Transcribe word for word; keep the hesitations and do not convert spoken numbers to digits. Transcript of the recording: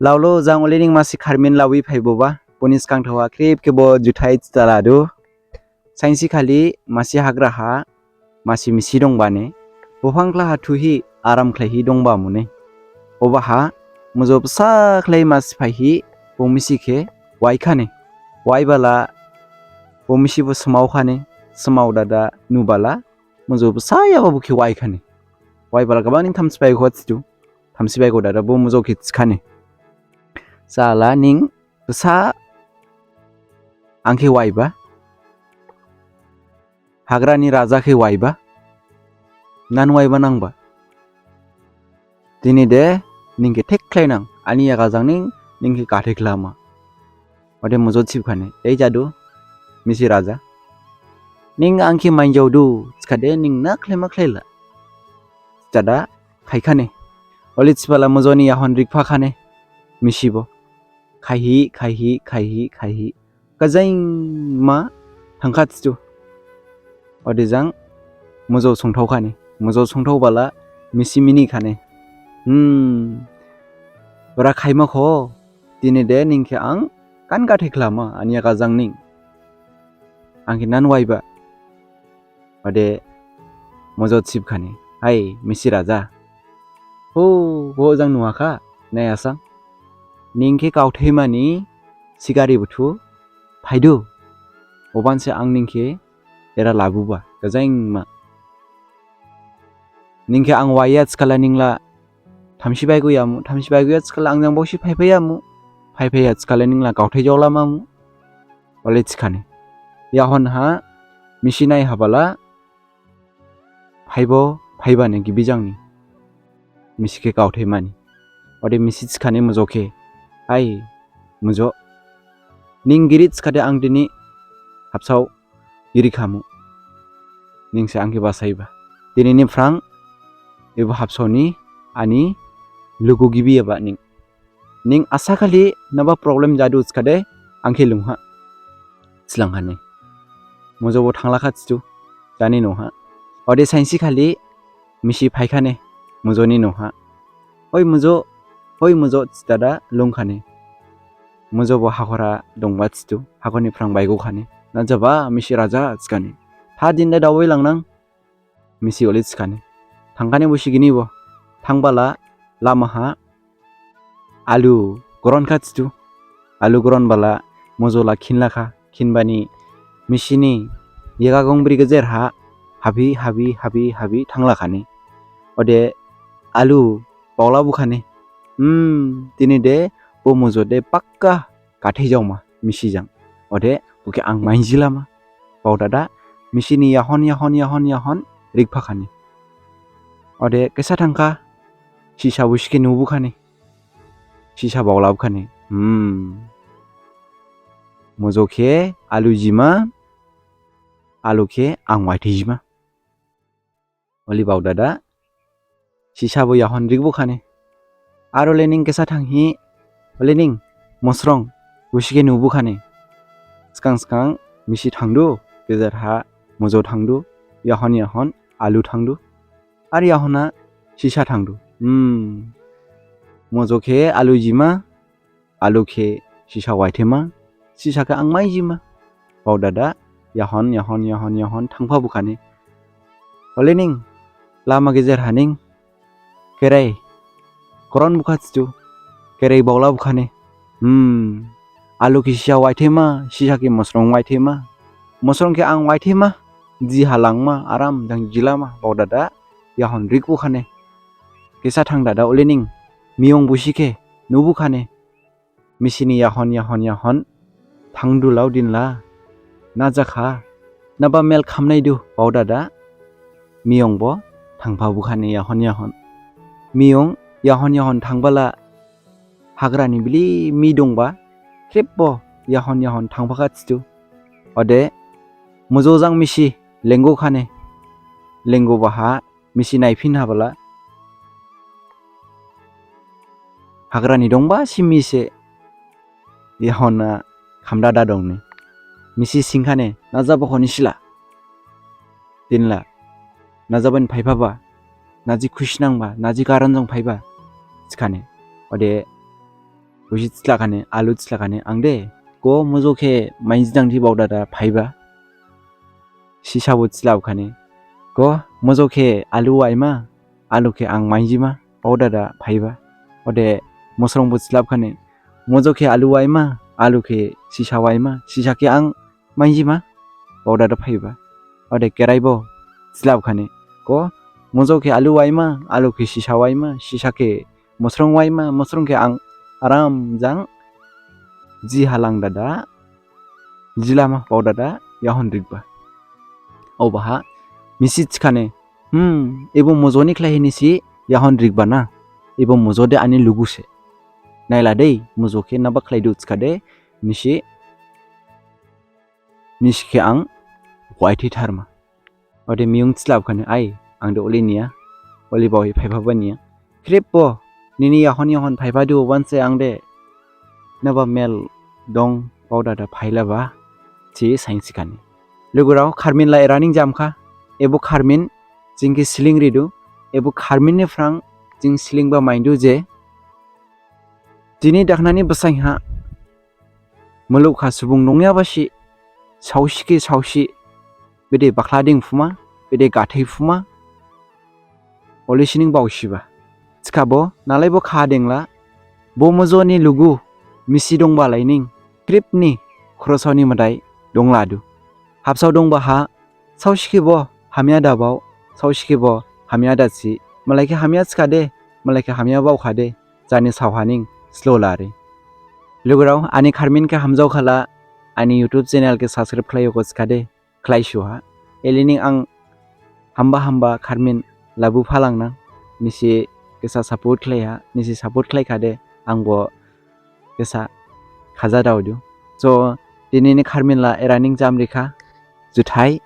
Laolo jang olening masi kharmin lawi phaiboba, boni sgang thawa khrip khebo juthai chithaladu. Sainsi khali masi hagra ha masi misi dongbane, buphang khlaha thuhi aram khlaihi dongba mune. Obaha mujo bsa khlai masi phaihi bo misi khe waikhane. Waibala bo misi bo smaokhane, smao dada nubala mujo bsa yaba bo khe waikhane. Waibala gabang ning thamsi baigo thidu, thamsi baigo dada bo mujo khe thikhane. Sala ning bsa ang khe waiba, hagrani raja khe waiba, nan waiba nangba. Dini de ning khe thek khlainang, ani yaga jang ning, ning khe gathai khlama. Ode mujo thipkhane, ei jadu, misi raja. Ning ang khe mainjaodu, thikhade ning na khlaima khlaila. Jada, khaikhane. Ole thibala mujoni yahon rikphakhane, misibo. Khaihi, khaihi, khaihi, khaihi. Gajaingma thangkha thidu. Ode jang mujo songthaokhane. Mujo songthaobala misi minikhane. Hmm. Bra khaima kho. Dini de ning khe ang kan gathai khlama, ani yaga jang ning. Ang khe nan waiba. Ode mujo thipkhane. Hai, misi raja. Ho, bo jang nuhakha, nai asang. Ning khe gaothaimani sigari buthu phaidu. Obanse ang ning khe era labuba, gajaingma. Ning khe ang waiya thikhala ningla thamsi baigo yamu, thamsi baigo ya thikhala ang jang bosi phaiphayamu, phaiphaya thikhala ningla gaothai jaolamamu. Ole thikhane. Yahon ha misi naihabala phaibo, phaibane gibi jangni. Misi khe gaothaimani. Ode misi thikhane mujo khe. Hai, mujo. Ning giri thikhade ang dini habsao giri khamu. Ningse ang khe basaiba. Dini ni phrang, ebo habsaoni ani lugu gibi yaba ning. Ning asa khali naba problem jadu thikhade ang khe lungha. Thilangkhane. Mujo bo thanglakha thidu, jani noha. Ode sainsi khali misi phaikhane, mujoni noha. Hoi mujo, hoi mujo, thidada lungkhane. Mujo bo hakhora dongba thidu, hakhorni phrang baigokhane. Na jaba misi raja thikhane. Tha dinda daobai langnang. Misi ole thikhane. Thangkhane bo sigini bo. Thangbala lamaha alu gronkha thidu. Alu gronbala mujola khinlakha. Khinbani misini yega gongbri gejer ha habi, habi, habi, habi thanglakhane. Ode alu baolabukhane. Hmm, dini de bo mujo de pakka gathai jaoma misi jang. Ode bo khe ang mainjilama. Baodada misini yahon, yahon, yahon, yahon rikphakhane. Ode kesa thangkha, sisa bo si khe nubukhane. Sisa baolabukhane. Hmm. Mujo khe alu jima, alu khe ang waithai jima. Oli baodada, sisa bo yahon rikbukhane. Aro lening kesa thanghi, oli ning mosrong, bo si khe nubukhane. Sgang sgang misi thangdu, gejer ha mujo thangdu, yahon yahon alu thangdu. Ar yahona sisa thangdu. Hmm. Mujo khe alu jima, alu khe sisa waithema, sisa khe ang maijima. Baodada, yahon, yahon, yahon, yahon, thangphabukhane. Oli ning, lama gejer haning, kerai, gronbukha thidu, kerai baolabukhane. Hmm, alu khe sisa waithema, sisa khe mosrong waithema. Mosrong khe ang waithema, ji halangma, aram jang jilama, baodada, yahon rikbukhane. Kesa thangdada oli ning, miyong bo si khe, nubukhane. Misini yahon, yahon, yahon. Thangdu lao dinla. Na jakha. Naba mel khamnaidu, baodada. Miyong bo, thangphabukhane yahon, yahon. Miyong, yahon, yahon, thangbala. Hagrani bili mi dongba. Khrip bo, yahon, yahon, thangphakha thidu. Ode, mujo jang misi, lenggukhane. Lenggubaha, misi naiphin habala. Hagrani dongba si mise. Yahona khamdada dongni. Misi singkhane, na jaba khoni sila. Dinla. Na jabani phaiphaba. Naji khusi nangba, naji karan jang phaiba. Thikhane. Ode Busi thilakhane, alu thilakhane, ang de, ko mojo khe mainji dangthi baodada phaiba. Sisabo thilabkhane, ko mojo khe alu waima, alu khe ang mainjima baodada phaiba. Ode mosrongbo thilabkhane, mojo khe alu waima, alu khe sisa waima, sisa khe ang mainjima baodada phaiba. Ode keraibo thilabkhane, ko mojo khe alu waima, alu khe sisa waima, sisa khe mosrong waima, mosrong khe ang aram jang ji halang dada, jilama baodada yahon rikba. Obaha misi thikhane, hmm, ebo mojo ni khlaihi nisi yahon rikba na, ebo mojo de ani lugu se. Naila dei, mojo khe naba khlaidu thikhade, nisi, nisi khe ang waithai tharma. Ode miyung thilabkhane, ai, ang de oli niya, oli baohi phaiphaba niya. Khripbo, nini yahon yahon phaiphadu wanse ang de, naba mel dong baodada phailaba, thi sainsikhane. Lugurao, kharmin la eraning jamkha, ebo kharmin jing khe sling ridu, ebo kharmin ni phrang jing slingba maindu je, dini dakhnani basain ha, muluk ha subung nongyabasi, saosi khe saosi, bede bakhla ding phuma, bede gathai phuma, oli sining baosiba. Thikhabo, nalaibo kha dengla, bo mojo ni lugu, misi dongba laining, khrip ni, khorosao ni madai, dongladu. Habsao dongba ha, saosi khebo hamya da bao, saosi khebo hamya da thi, malai khe hamya thikhade, malai khe hamya baokhade, jani saohaning slow lari. Lugurao, ani kharmin khe hamjaokhala, ani YouTube channel khe subscribe khlaiya kho thikhade, khlaisuha. Elining ang hamba hamba kharmin labu phalangnang, nisi kisa support khlaiha, nisi support khlaikhade, angbo kisa khaja daodu. So, dinini kharmin la eraning jamrikha, juthai.